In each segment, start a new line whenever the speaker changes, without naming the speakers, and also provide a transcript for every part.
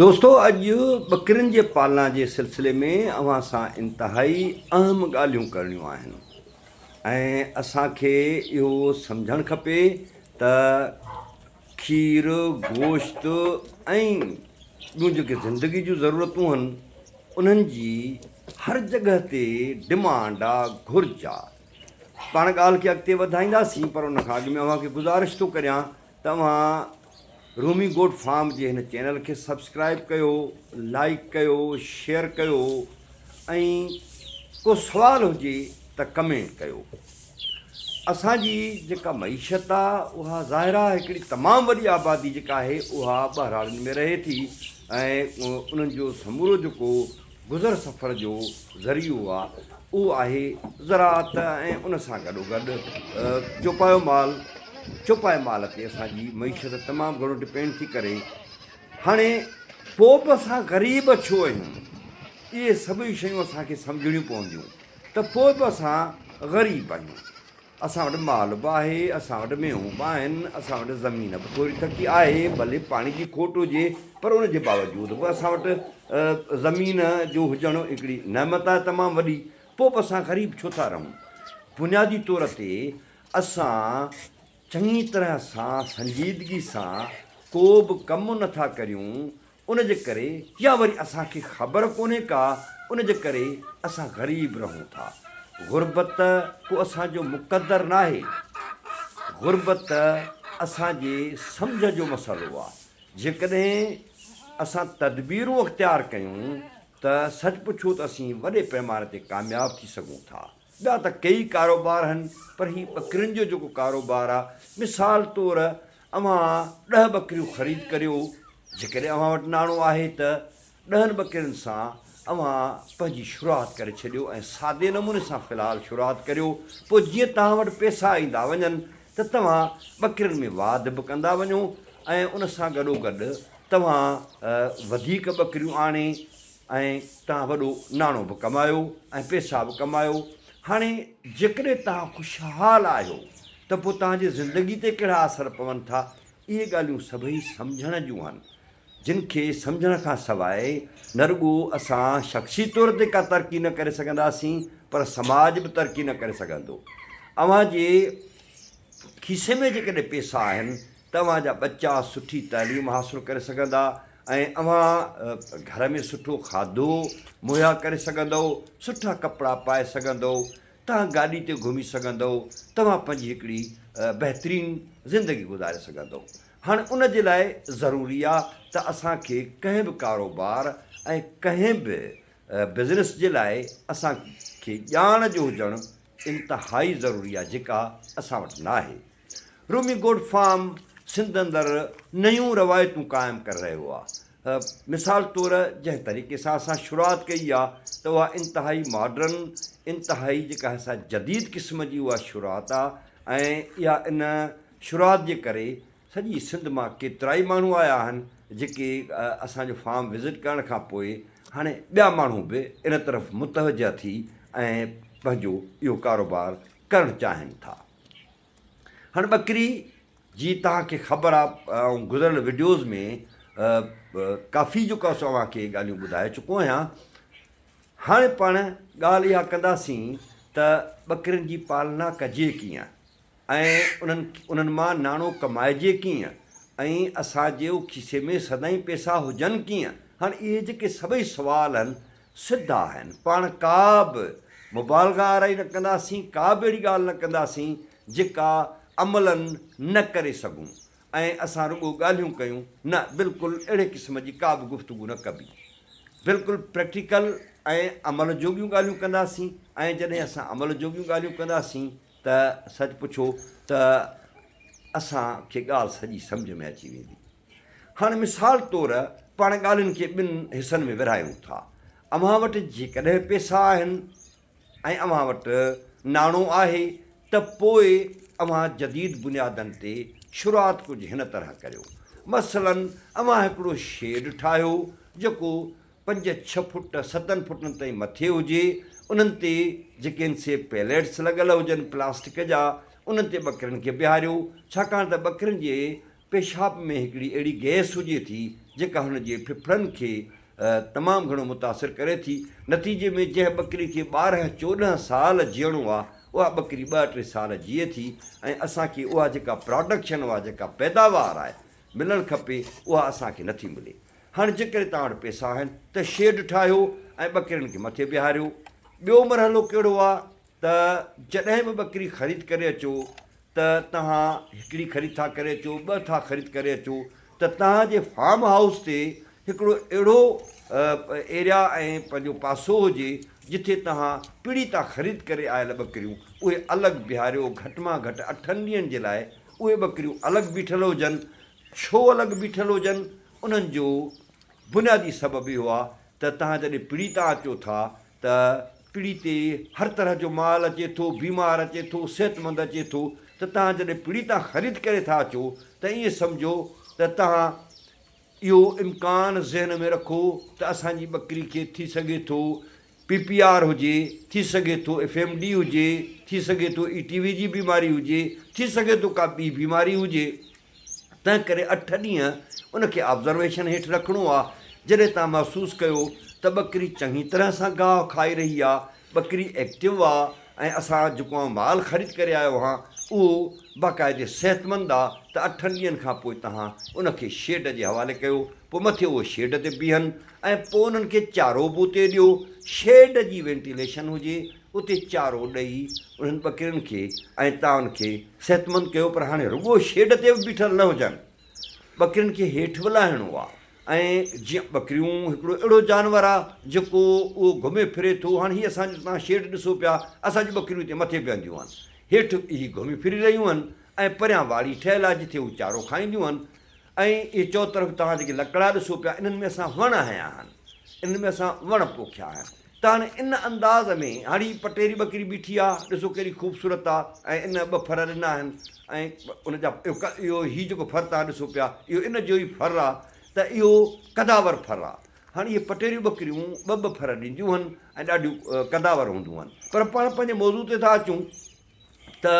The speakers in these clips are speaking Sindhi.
دوستو اڄ ٻڪرين جي پالنا جي سلسلي ۾ اوهان سان انتهائي اهم ڳالهيون ڪرڻيون آهن ۽ اسان کي اهو سمجهڻ کپي ته کير، گوشت ۽ ٻيون جيڪي زندگي جون ضرورتون آهن انهن جي هر جڳهه تي ڊمانڊ آ گهرج آ. پاڻ ڳالهه کي اڳتي وڌائينداسين پر ان کان اڳ ۾ اوهان کي گذارش ٿو ڪريان ته اوهان رومي گوٽ فارم جي هن چينل کي سبسڪرائب ڪيو، لائيڪ ڪيو، شيئر ڪيو ۽ ڪو سوال هجي ته ڪمينٽ ڪيو. اسان جي جيڪا معيشت آ اها ظاهر آ هڪڙي تمام وڏي آبادي جيڪا آهي اها ٻهراڙين ۾ رهي ٿي ۽ انهن جو سمورو جيڪو گذر سفر جو ذريعو آ اهو آهي زراعت ۽ ان سان گڏوگڏ چوپايو مال، چوپائي مال تي اسان جي معيشت تمام گهڻو ڊپينڊ ٿي ڪري. هاڻي پوء به اسان غريب ڇو آهيون؟ اهي سڀئي شيون اسان کي سمجهڻيون پونديون ته پوء به اسان غريب آهيون. اسان وٽ مال به آهي، اسان وٽ مينهون به آهن، اسان وٽ زمين به ٿوري ٿڪي آهي، ڀلي پاڻي جي کوٽ هجي پر ان جي باوجود به اسان وٽ زمين جو هجڻ هڪڙي نعمت آهي تمام وڏي، پوء به اسان غريب ڇو ٿا رهون؟ بنيادي طور تي اسان چڱي طرح سان سنجيدگي سان ڪو به ڪم نه ٿا ڪريون، ان جي ڪري يا وري اسان کي خبر ڪونهي ڪا ان جي ڪري اسان غريب رهون ٿا. غربت ڪو اسان جو مقدر ناهي. غربت اسان جي سمجهه جو مسئلو آ. جيڪڏهن اسان تدبيرون اختيار ڪيون ته سچ پڇو ته اسين وڏي پئماني تي ڪامياب ٿي سگهون ٿا. ٻيا ته ڪيئي ڪاروبار هن پر هي ٻڪرين جو جيڪو ڪاروبار آ مثال طور اوهان ڏهه ٻڪريون خريد ڪريو، جيڪڏهن اوهان وٽ ناڻو آهي ته ڏهن ٻڪرين سان اوهان پنهنجي شروعات ڪري ڇڏيو ۽ سادي نموني سان في الحال شروعات ڪريو، پوء جيئن توهان وٽ پئسا ايندا وڃن ته توهان ٻڪرين ۾ واڌ به ڪندا وڃو ۽ ان سان گڏوگڏ توهان وڌيڪ ٻڪريون آڻي ۽ توهان وڏو ناڻو به ڪمايو ۽ پئسا به ڪمايو. هاڻي جيڪڏهن توهان خوشحال آهيو ته پوء توهان جي زندگي تي ڪهڙا اثر پون ٿا؟ اهي ڳالهيون سڀئي سمجهڻ جون آهن، جن کي سمجهڻ کان سواء نه رڳو اسان شخصي طور تي ڪا ترقي نه ڪري سگهنداسين پر سماج به ترقي نه ڪري سگهندو. اوهان جي کيسي ۾ جيڪڏهن پئسا آهن ته اوهان جا ٻچا سٺي تعليم حاصل ڪري سگهندا ۽ اوهان گهر ۾ سٺو کاڌو مهيا ڪري سگهندؤ، سٺا ڪپڙا پائي سگهندؤ، توهان گاڏي تي گهمي سگهندؤ، توهان پنهنجي هڪڙي بهترين زندگي گذاري سگهندؤ. هاڻي ان جي لاء ضروري آ ته اسان کي ڪنهن به ڪاروبار ۽ ڪنهن به بزنس جي لاء اسان کي ڄاڻ جو هجڻ انتهائي ضروري آ جيڪا اسان وٽ ناهي. رومي گوڊ فارم سنڌ اندر نيون روايتون قائم ڪري رهيو آ. مثال طور جنهن طريقي سان اسان شروعات ڪئي آ ته اها انتهائي ماڊرن، انتهائي جيڪا آهي سا جديد قسم جي اها شروعات آ ۽ اها ان شروعات جي ڪري سڄي سنڌ مان ڪيترائي ماڻهو آيا آهن جيڪي اسان جو فارم وزٽ ڪرڻ کان پوء هاڻي ٻيا ماڻهو به ان طرف متوجه ٿي ۽ پنهنجو اهو ڪاروبار ڪرڻ چاهين ٿا. هاڻ ٻڪري جي توهان کي خبر آ آئون گذريل وڊيوز ۾ ڪافي جيڪو آ سو اوهان کي ڳالهيون ٻڌائي چڪو آهيان هاڻي پاڻ ڳالهه اها ڪنداسين ته ٻڪرين جي پالنا ڪجي ڪيئن ۽ انهن انهن مان ناڻو ڪمائجي ڪيئن ۽ اسان جي کيسي ۾ سدائين پيسا هجن ڪيئن هاڻ اهي جيڪي سڀئي سوال آهن سڌا آهن، پاڻ ڪا به مبالغه آرائي نه ڪنداسين، ڪا به اهڙي ڳالهه نه ڪنداسين جيڪا عملاً نه ڪري سگهون ۽ اسان رڳو ڳالهيون ڪيون، نه بلڪل اهڙي قسم جي ڪا به گفتگو نه ڪبي. بلڪل پريڪٽيڪل ۽ عمل جوڳيون ڳالهيون ڪنداسين ۽ جڏهن اسان عمل جوڳيون ڳالهيون ڪنداسين ته سچ پڇو ته اسان کي ڳالهه سڄي سمجهه ۾ اچي ويندي. هاڻ مثال طور پاڻ ڳالهين کي ٻن حصن ۾ ورهايون ٿا. اوهان وٽ جيڪڏهن پئسا آهن ۽ اوهان وٽ ناڻو آهي ته پوء اوهان جديد بنيادن تي شروعات ڪجهه هن طرح ڪريو. مثلاً اوهان هڪڙو شيڊ ٺاهيو جيڪو پنج ڇهه فٽ ستن فٽن تائين مٿي هجي، انهن تي جيڪي آهن سي پيليٽس لڳل هجن پلاسٽڪ جا، انهن تي ٻڪرين کي بيهاريو، ڇاڪاڻ ته ٻڪرين جي پيشاب ۾ هڪڙي اهڙي گئس هجي ٿي جيڪا هن جي ڦڦڙن کي تمام گهڻو متاثر ڪري ٿي. نتيجي ۾ جنهن ٻڪري کي 12 14 سال جيئڻو آ اها ٻڪري ٻه ٽي سال جيئي ٿي ۽ اسان کي اها جيڪا پراڊڪشن اها جيڪا پيداوار آهي ملڻ کپي اها اسان کي نٿي ملي. هاڻي جيڪڏهن توهان وٽ پئسا آهن ته شيڊ ٺاهيو ۽ ٻڪرين کي مٿي بيهاريو. ٻيو مرحلو ڪهڙو آ ته جڏهن به ٻڪري خريد ڪري اچو ته توهان هڪڙي خريد ٿا ڪري اچو ٻه ٿا خريد ڪري اچو ته توهان جي فارم هائوس تي هڪڙو اهڙو ايريا ۽ پنهنجو پاسو هجي جتي توهان پڙي تان خريد ڪري آيل ٻڪريون اهي الڳ بيهاريو گهٽ مان گهٽ اٺن ڏينهن جي لاء اهي ٻڪريون الڳ بيٺل هجن ڇو الڳ بيٺل هجن انهن جو بنيادي سبب اهو آهي ته توهان جڏهن پڙي تان اچو ٿا ته پڙي تي هر طرح جو مال اچي ٿو، بيمار اچي ٿو، صحتمند اچي ٿو ته توهان جڏهن پڙي تان خريد ڪري ٿا اچو ته ائين سمجهو ته توهان اهو امڪان ذهن ۾ رکو ته اسان جي ٻڪري کي ٿي سگهي ٿو پي پي آر هجي، ٿي سگهي ٿو ايف ايم ڊي هجي، ٿي سگهي ٿو اي ٽي وي جي بيماري هجي، ٿي سگهي ٿو ڪا ٻي بيماري هجي. تنهن ڪري اٺ ڏينهن ان کي آبزرويشن هيٺ رکڻو آ. جڏهن توهان محسوس ڪيو ته ٻڪري چڱي طرح سان گاهه کائي رهي آ، ٻڪري ايڪٽو آ ۽ اسان جيڪو آئون مال خريد ڪري آيو آهيان اهو باقاعدي صحتمند آ ته اٺن ڏينهن کان پوء توهان ان کي شيڊ جي حوالي ڪيو، پوء مٿي اهو شيڊ تي بيهن ۽ پوء انهن کي چارو به اتي ڏيو، شيڊ جي وينٽيليشن هجي اتي چارو ڏئي انهن ٻڪرين کي ۽ تان کي صحتمند ڪيو پر هاڻي رڳو شيڊ تي به بيٺل نه هجن ٻڪرين کي هيٺ به لاهڻو آ ۽ جيئن ٻڪريون هڪڙو اهڙو جانور آ جيڪو اهو گهمي ڦري ٿو هاڻي هي اسان جو تان شيڊ ڏسو پيا اسان جون ٻڪريون هتي مٿي بيهنديون آهن هيٺ هي گهمي ڦري رهيون آهن ۽ پريان واڙي ٺهيل آ جتي هو چارو کائينديون آهن ۽ اهي چؤطرف توهان جيڪي لڪڙا ڏسو پيا انهن ۾ اسان وڻ هنيا آهن انهن ۾ اسان وڻ پوکيا آهن ته هاڻي ان انداز ۾ هاڻي هي پٽيري ٻڪري بيٺي آ ڏسو ڪيڏي خوبصورت آ ۽ ان ٻه ڦر ڏنا آهن ۽ ان جا اهو هي جيڪو ڦر توهان ڏسو پيا اهو ان جو ئي ڦر آ ته اهو قداور ڦر آ هاڻي اهي پٽيريون ٻڪريون ٻه ٻه ڦر ڏينديون هن ۽ ڏاڍيون قداور هونديون هن پر پاڻ پنهنجي موضوع تي ٿا اچون ته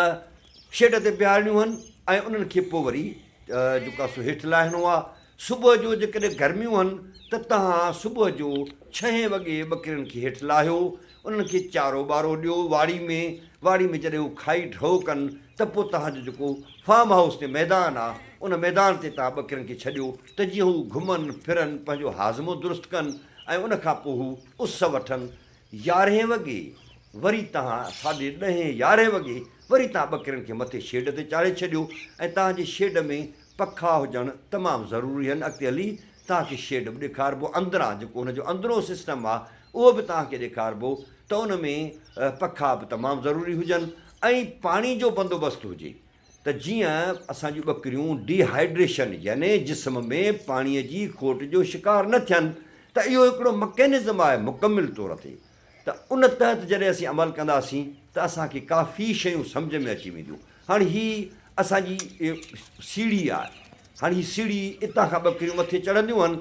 شيڊ تي بيهارڻيون هن ۽ انهن کي پوء وري جيڪو آهي سو هيٺ لاهڻو آهي. صبح جو جيڪڏهن گرميون هن ته توهان صبح جو ڇهين وڳي ٻڪرين کي هيٺ لاهيو، انهن کي چارو ٻارو ڏيو واڙي ۾، واڙي ۾ جڏهن هو کائي ڍؤ ڪن ته پوء توهان جو جيڪو فارم هائوس تي ميدان آهي ان ميدان تي توهان ٻڪرين کي ڇڏيو ته جيئن هو گهمن ڦرن پنهنجو هاضمو درست ڪن ۽ ان کان پوء هو اس وٺن يارهين وڳي وري توهان ساڍي ڏهين يارهين وڳي وري توهان ٻڪرين کي مٿي شيڊ تي چاڙهي ڇڏيو ۽ توهان جي شيڊ ۾ پکا هجڻ تمام ضروري آهن اڳتي هلي توهان کي شيڊ به ڏيکاربو اندران جيڪو ان جو اندرون سسٽم آهي اهو به توهان کي ڏيکاربو ته ان ۾ پکا به تمام ضروري هجن ۽ پاڻي جو بندوبست هجي ته جيئن اسان جون ٻڪريون ڊي هائيڊريشن يعني جسم ۾ پاڻي جي کوٽ جو شڪار نه ٿين ته اهو هڪڙو مڪينزم آهي مڪمل طور تي ته ان تحت جڏهن اسين عمل ڪنداسين ته اسان کي ڪافي شيون سمجهه ۾ اچي وينديون هاڻي هي اسان جي سيڙهي آهي هاڻي هي سيڙهي اتان کان ٻڪريون مٿي چڙهنديون آهن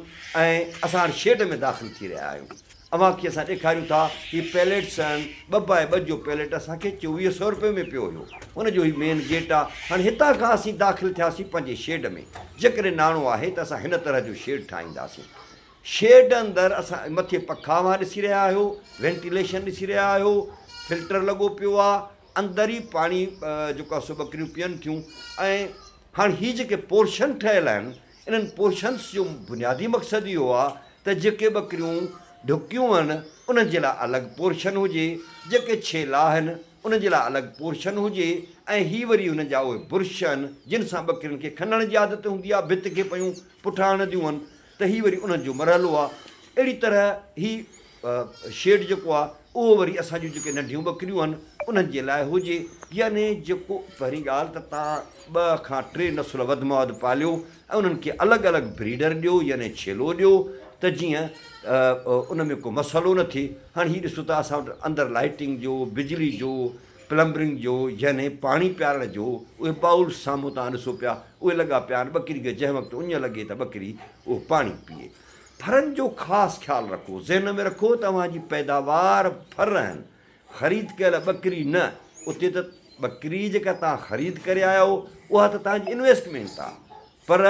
۽ اسان هاڻي شيڊ ۾ داخل ٿي رهيا آهيون. اوهان کي اسان ڏيکاريون ٿا هي پيليٽس آهن، ٻه باء ٻه جو پيليٽ اسان کي 24 سئو رپئي ۾ پيو هيو. ان جو هي مين گيٽ آهي. هاڻي هتان کان اسين داخل ٿياسين پنهنجي شيڊ ۾. جيڪڏهن ناڻو آهي ته اسان هن طرح جو شيڊ ٺاهينداسين. شيڊ اندر اسان مٿي پکا اوهان ڏسي رهيا آهيو، وينٽيليشن ڏسي رهيا آهيو، فلٽر لڳو پيو آهي، اندر ئي پاڻي جيڪو آهي سو ٻڪريون پيئن ٿيون ۽ هاڻ هي جيڪي پورشن ٺهيل آهن انهن پورشنس جو بنيادي مقصد اهو آهي ته جيڪي ٻڪريون ڍڪيون آهن انهن جي لاء الڳ پورشن هجي، جيڪي ڇيلا آهن انهن جي لاء الڳ پورشن هجي ۽ هي وري انهن جا اهي برش آهن جن سان ٻڪرين کي کنڻ جي عادت هوندي آهي ڀت کي پيون پٺا هڻنديون آهن ته هي وري انهن جو مرحلو آهي. اهڙي طرح هي شيڊ جيڪو آهي اهو وري اسان جون جيڪي ننڍيون ٻڪريون آهن انهن جي لاء هجي يعني جيڪو پهرين ڳالهه ته توهان ٻه کان ٽي نسل وڌ مان وڌ پاليو ۽ انهن کي الڳ الڳ بريڊر ڏيو يعني ڇيلو ڏيو ته جيئن ان ۾ ڪو مسئلو نه ٿئي. هاڻي هي ڏسو ته اسان وٽ اندر لائٽنگ جو، بجلي جو، پلمبرنگ جو يعني پاڻي پيارڻ جو اهي بائولس سامهون توهان ڏسو پيا اهي لڳا پيا آهن ٻڪري کي جنهن وقت اڃ لڳي ته ٻڪري اهو پاڻي پيئي. ڦرن جو خاص خيال رکو ذهن ۾ رکو ته اوهان جي پيداوار ڦر آهن خريد ڪيل ٻڪري نه اتي ته ٻڪري جيڪا توهان خريد ڪري آيا آهيو اها ته توهان جي انويسٽمينٽ آهي پر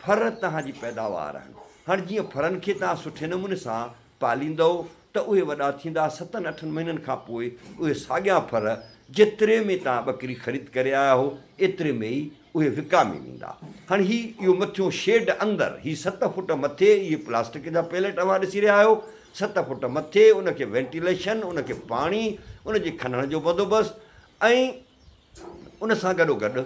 ڦر توهان جي پيداوار آهن. هاڻي جيئن ڦرن کي توهان سٺي نموني سان پاليندؤ ته اهي وڏا ٿيندا، ستن اٺن مهينن کان پوء اهي ساڳيا ڦر جيتري ۾ توهان ٻڪري خريد ڪري آيا هو ايتري ۾ ئي اهي وڪامي ويندا. هاڻي هي اهو مٿيون شيڊ اندر هي ست فوٽ مٿي اهي پلاسٽڪ جا پيلٽ اوهان ڏسي رهيا آهيو ست فوٽ مٿي ان کي وينٽيليشن ان کي پاڻي ان جي کنهڻ جو بندوبست ۽ ان سان گڏو گڏ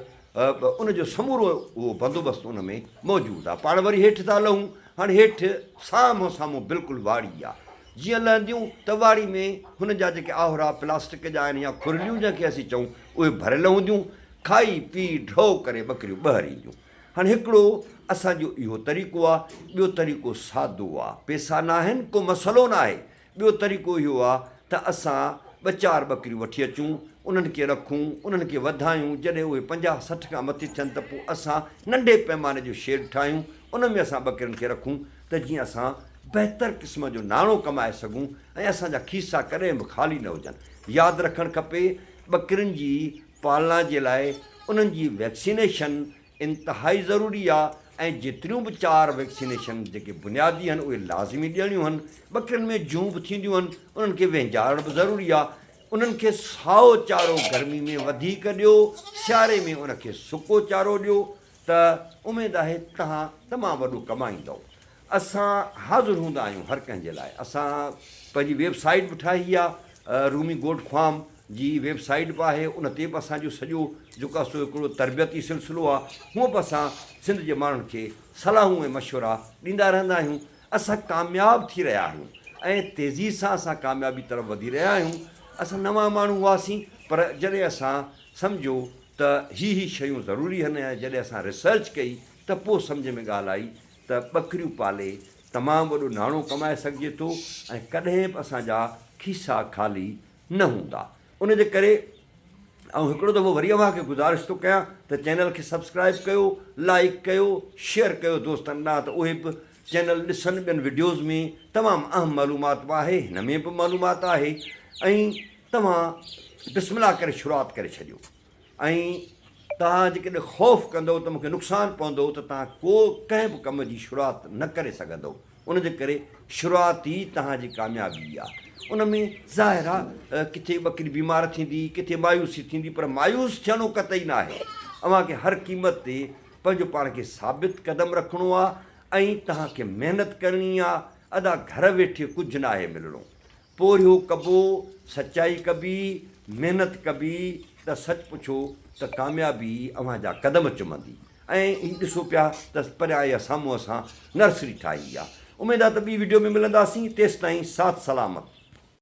ان جو سمورو اهو بندوبست ان ۾ موجود آهي. پاڻ وري هيٺ ٿا لهون، هاڻي هيٺ سامهون سامهون بلڪل واڙي آهي. جيئن لهنديون ته واڙي ۾ هن جا جيڪي آهورا پلاسٽڪ جا آهن يا کرليون جنهن کي اسين چئون اهي ڀريل هونديون، کائي پي ڍؤ ڪري ٻڪريون ٻهر اينديون. هاڻي هڪڙو اسان جو اهو طريقو آهي، ٻيو طريقو سادو آهي، پيسا ناهن ڪو مسئلو ناهي، ٻيو طريقو اهو آ ته اسان ٻه چار ٻڪريون وٺي اچون، انهن کي رکون، انهن کي وڌايون، جڏهن اهي 50 60 کان مٿي ٿين ته پوء اسان ننڍي پئماني جو شيڊ ٺاهيون، ان ۾ اسان ٻڪرين کي رکون ته جيئن اسان بهتر قسم جو ناڻو ڪمائي سگهون ۽ اسان جا کيسا ڪڏهن به خالي نه هجن. ياد رکڻ کپي ٻڪرين جي پالنا جي لاء انهن جي ويڪسينيشن انتهائي ضروري آ ۽ جيتريون به چار ويڪسينيشن جيڪي بنيادي هن اهي لازمي ڏيڻيون هن. ٻڪرين ۾ جون به ٿينديون هن انهن کي وهنجارڻ به ضروري آ. انهن کي سائو چارو گرمي ۾ وڌيڪ ڏيو سياري ۾ ان کي سڪو چارو ڏيو ته اميد آهي توهان تمام وڏو ڪمائيندؤ. اسان حاضر هوندا آهيون هر ڪنهن جي لاء اسان پنهنجي ويب سائيٽ به ٺاهي آ رومي گوٽ فارم جي ويب سائيٽ به آهي ان تي به اسان جو سڄو جيڪو آ سو هڪڙو تربيتي سلسلو آ هونء به اسان سنڌ جي ماڻهن کي صلاحون ۽ مشورا ڏيندا رهندا آهيون اسان ڪامياب ٿي رهيا آهيون ۽ تيزي سان اسان ڪاميابي طرف وڌي رهيا آهيون اسان نوان ماڻهو هئاسين پر جڏهن اسان سمجهيو ته هي هي شيون ضروري هن ۽ جڏهن اسان ريسرچ ڪئي ته پوء سمجهه ۾ ڳالهه آئي ته ٻڪريون پالي تمام وڏو ناڻو ڪمائي سگهجي ٿو ۽ ڪڏهن به اسان جا کيسا خالي نه هوندا ان جي ڪري آئون هڪڙو دفعو وري اوهان کي گذارش ٿو ڪيان ته چينل کي سبسڪرائب ڪيو لائيڪ ڪيو شيئر ڪيو دوستن ڏانهن ته اهي به چينل ڏسن ٻين وڊيوز ۾ تمام اهم معلومات به آهي هن ۾ به معلومات آهي ۽ توهان بسم الله ڪري شروعات ڪري ڇڏيو. ۽ توهان جيڪڏهن خوف ڪندؤ ته مون کي نقصان پوندو ته توهان ڪو ڪنهن به ڪم جي شروعات نه ڪري سگهندؤ. ان جي ڪري شروعات ئي توهان جي ڪاميابي آهي. ان ۾ ظاهر آهي ڪٿي ٻڪري بيمار ٿيندي، ڪٿي مايوسي ٿيندي پر مايوس ٿيڻو قطعي ناهي. اوهان کي هر قيمت تي پنهنجو پاڻ کي ثابت قدم رکڻو آهي ۽ توهان کي محنت ڪرڻي آهي. ادا گهر ويٺي ڪجهه ناهي ملڻو. پورهيو ڪبو، سچائي ڪبي، محنت ڪبي ته سچ پڇو ته ڪاميابي اوهان جا قدم چمندي ۽ هي ڏسو پيا ته پريان يا سامهون اسان نرسري ٺاهي آ. اميد آ ته ٻي وڊيو ۾ ملنداسين تيستائين ساٿ سلامت.